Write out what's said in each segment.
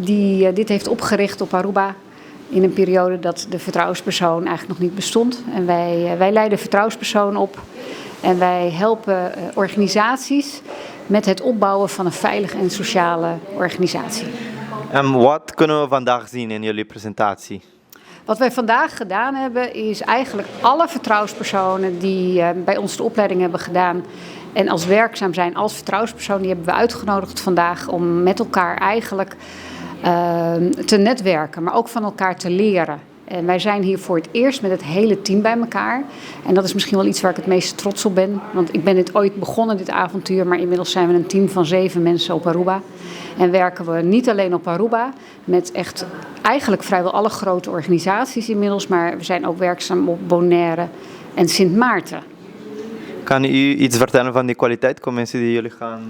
Die dit heeft opgericht op Aruba in een periode dat de vertrouwenspersoon eigenlijk nog niet bestond. En wij leiden vertrouwenspersoon op en wij helpen organisaties met het opbouwen van een veilige en sociale organisatie. En wat kunnen we vandaag zien in jullie presentatie? Wat wij vandaag gedaan hebben, is eigenlijk alle vertrouwenspersonen die bij ons de opleiding hebben gedaan en als werkzaam zijn als vertrouwenspersoon, die hebben we uitgenodigd vandaag om met elkaar eigenlijk te netwerken, maar ook van elkaar te leren. En wij zijn hier voor het eerst met het hele team bij elkaar. En dat is misschien wel iets waar ik het meest trots op ben. Want ik ben dit ooit begonnen, dit avontuur. Maar inmiddels zijn we een team van 7 mensen op Aruba. En werken we niet alleen op Aruba, met echt eigenlijk vrijwel alle grote organisaties inmiddels. Maar we zijn ook werkzaam op Bonaire en Sint Maarten. Kan u iets vertellen van die kwaliteitscommissie die jullie gaan?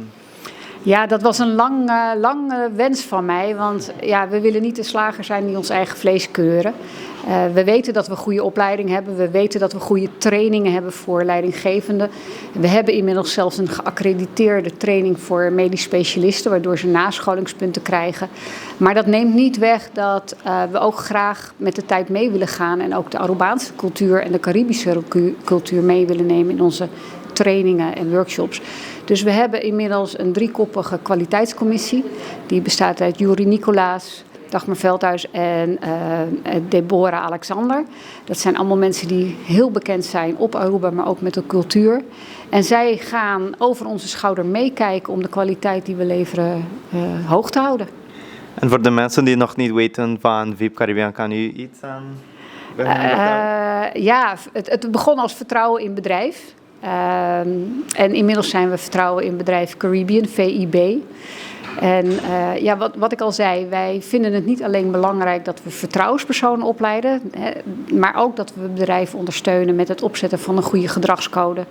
Ja, dat was een lange wens van mij. Want ja, we willen niet de slager zijn die ons eigen vlees keuren. We weten dat we goede opleiding hebben. We weten dat we goede trainingen hebben voor leidinggevenden. We hebben inmiddels zelfs een geaccrediteerde training voor medisch specialisten, waardoor ze nascholingspunten krijgen. Maar dat neemt niet weg dat we ook graag met de tijd mee willen gaan en ook de Arubaanse cultuur en de Caribische cultuur mee willen nemen in onze trainingen en workshops. Dus we hebben inmiddels een driekoppige kwaliteitscommissie. Die bestaat uit Juri Nicolaas, Dagmar Veldhuis en Deborah Alexander. Dat zijn allemaal mensen die heel bekend zijn op Aruba, maar ook met de cultuur. En zij gaan over onze schouder meekijken om de kwaliteit die we leveren hoog te houden. En voor de mensen die nog niet weten van VIP Caribbean, kan u iets aan Ja, het begon als Vertrouwen in Bedrijf. En inmiddels zijn we Vertrouwen in Bedrijf Caribbean, VIB. En ja, wat ik al zei, wij vinden het niet alleen belangrijk dat we vertrouwenspersonen opleiden, hè, maar ook dat we bedrijven ondersteunen met het opzetten van een goede gedragscode.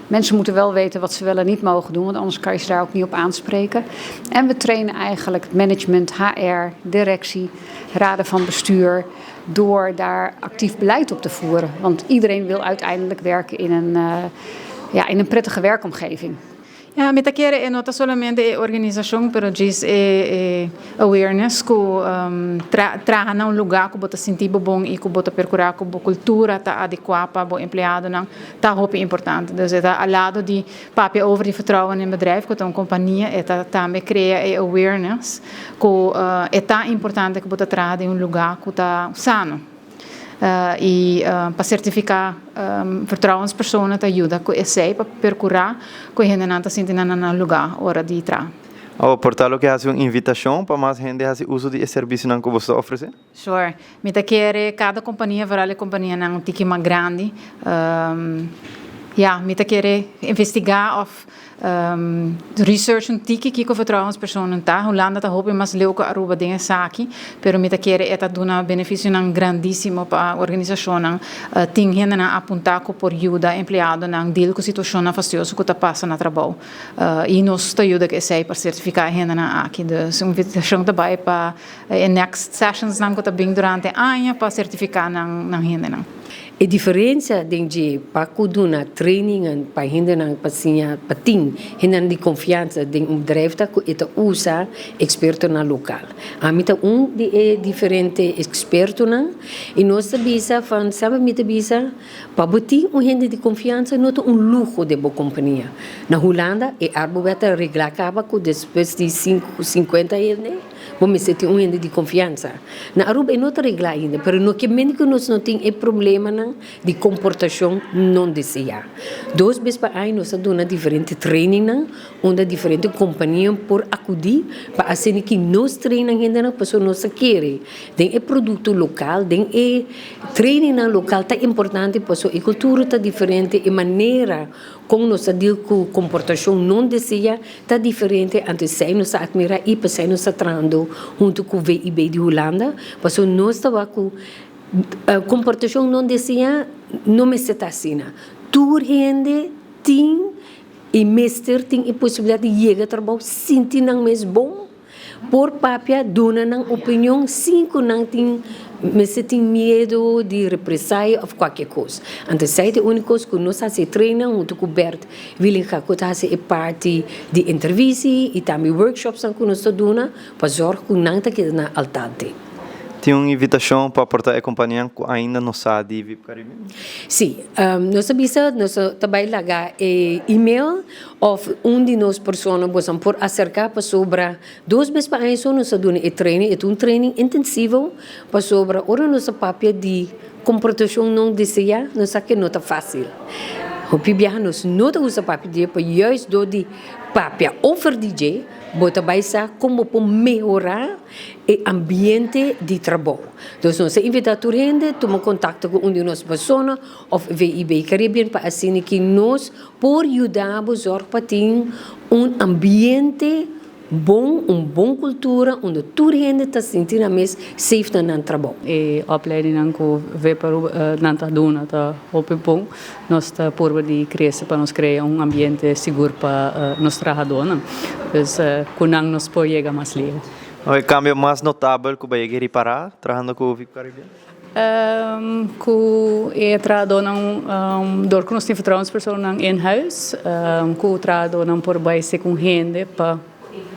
Mensen moeten wel weten wat ze wel en niet mogen doen, want anders kan je ze daar ook niet op aanspreken. En we trainen eigenlijk management, HR, directie, raden van bestuur, door daar actief beleid op te voeren. Want iedereen wil uiteindelijk werken ja, in een prettige werkomgeving. Ja, mi ta kere no ta solamente e organisacion, pero djis e awareness cu traha na un lugar cu bo ta sinti bo bon y cu bo ta percura cu bo cultura ta adecua pa bo empleadonan ta hopi importante. Dus e ta al lado di papia over di Vertrouwen in Bedrijf, cu ta un compania, e ta tambe crea e awareness cu e ta importante cu bo ta traha den un lugar cu ta sano. Y pa certifica vertrouwenspersonen ta yuda cu esey pa percura cu hendenan ta sinti nan na lugar ora di traha. Oh, por tal cu haci un invitacion pa mas hende haci uso di e servicio cu boso ta ofrece? Sure. Mi ta kere cada compania, vooral e companianan un tiki mas grandi, ja, mi ta kere investiga of research un tiki kico vertrouwenspersonen ta. Hulanda ta hopi mas leu cu Aruba den esaki, pero mi ta kere e ta duna beneficionan grandisimo pa organisacionnan. Tin hendenan apunta cu por yuda empleadonan deal cu situacionnan fastioso cu ta pasa na trabou. Y nos ta yuda cu esey pa certifica hendenan aki. Dus invitacion tambe pa e next sessions nan cu ta bin durante aña pa certifica nan hendenan. E diferencia den di pa duna training pa hendenan pa siña pa tin hendenan di confiansa den un bedrijf ta cu e ta usa expertonan local. Ami ta un di e diferente expertonan y nos ta bisa van sabe, mi ta bisa pa bo tin un hende di confiansa no ta un luho di bo compania. Na Hulanda e arbowet a regla caba cu despues di 50 hende bo mester tin un hende di confiansa. Na Aruba e no ta regla ainda, pero no kiermen cu nos no tin e problemanan di comportacion no desea. Dos bes pa aña nos ta duna diferente training unda diferente compania por acudi pa asina cu nos train hendenan, pasobra nos kier den e producto local, den e training local ta importante, pasobra e cultura ta diferente, e manera con nos ta deal cu comportacion no desea ta diferente. Anto esey nos ta admira y esey nos ta trahando hunto cu VIB di Hulanda, pasobra nos ta cu comportacion no desea no mester ta asina. Tur hende tin y mester tin e posibilidad di yega trabou, sinti nan mes bon. por papia, duna nan opinion sin ku nan tin mester tin miedu di represaille òf kualke kos. Anto esei ta e úniko kos ku nos hasi e training huntu ku Bert Wielinga ku ta hasi e parti di entrevisi i tambe workshopsnan ku nos ta duna pa zòrg ku nan ta keda na altante. Tin un invitashon pa aportá e kompanianan ku ainda no sa di VIP Caribbean? Sí, nos a bisa nos ta bai laga e email òf un di nos persona boso por aserká pasobra dos bes pa aña so nos ta duna e training, e ta un training intensivo pasobra ora nos ta papia di komportashon no deseá nos sa ke no ta fásil. Hopi biaha nos no ta gusta papia di e pero juist dor di papia over di dje bo ta bai sa kon bo por mehorá. E ambiente di trabou. Dus nos ta invitá tur hende tuma kontakto ku un di nos persona òf VIB Caribbean pa asina ki nos por yuda bo zòrg pa tin un ambiente bon, un bon kultura unda tur hende ta sinti nan mes safe na nan trabou. E opleidingnan ku VIP Aruba nan ta duna ta hopi bon. Nos ta purba di krese pa nos krea un ambiente sigur pa nos trahadónan. Dus ku nan nos por yega mas leu. E kambio mas notabel ku bo a yega ripará trahando ku VIP Caribbean? Ku e trahadónan, dor ku nos tin vertrouwenspersonnan in huis, ku trahadónan por bai segun hende pa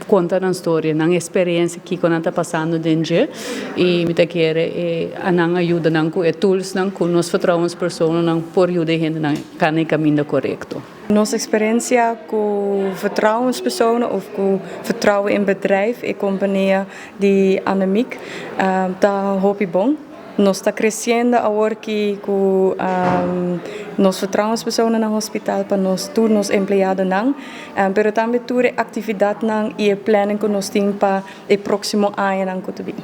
konta nan storia, nan eksperensia, kiko nan ta pasando den dje i mi ta kere e a nan a yuda nan ku e toolsnan ku nos vertrouwenspersonnan por yuda e hendenan kana e kaminda korekto. Nos eksperensia ku vertrouwenspersonen of ku vertrouwen in bedrijf, e kompania di Annemiek, ta hopi bon. Nos ta kresiendo awor ki ku nos vertrouwenspersonen na hospital pa nos tur nos empleadonan, pero tambe tur e aktividatnan i e planning ku nos tin pa e próksimo añanan ku ta bin.